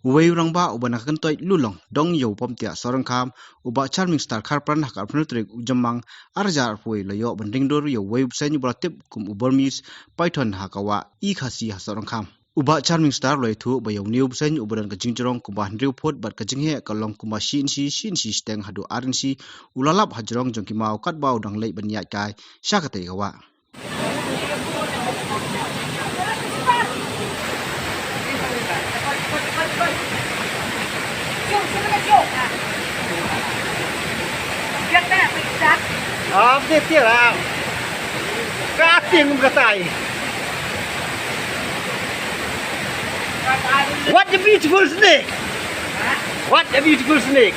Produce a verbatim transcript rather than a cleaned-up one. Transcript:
Uwei u rangbah uba na ka kyntoit Lulong dong ïa u Pom Tiah Sohryngkham, u Bah Charming Star Kharpran, ha ka arphew tarik u Jymmang arhajar arphew u la ïoh ban ring dur ïa uwei u bseiñ uba la tip kum u Burmese python ha ka wah Ikhasi ha Sohryngkham. U Bah Charming Star u la ïathuh ba ïa une u bseiñ uba don ka jingjrong kumba hynriew phut bad ka jingheh ka long kumba shi inshi, shi inshi shiteng haduh ar inshi, u la lap ha jrong jong ki maw katba u dang leit ban ïaid kai sha katei ka wah. Ap de tira. Ka ting ka tai. What a beautiful snake. What a beautiful snake.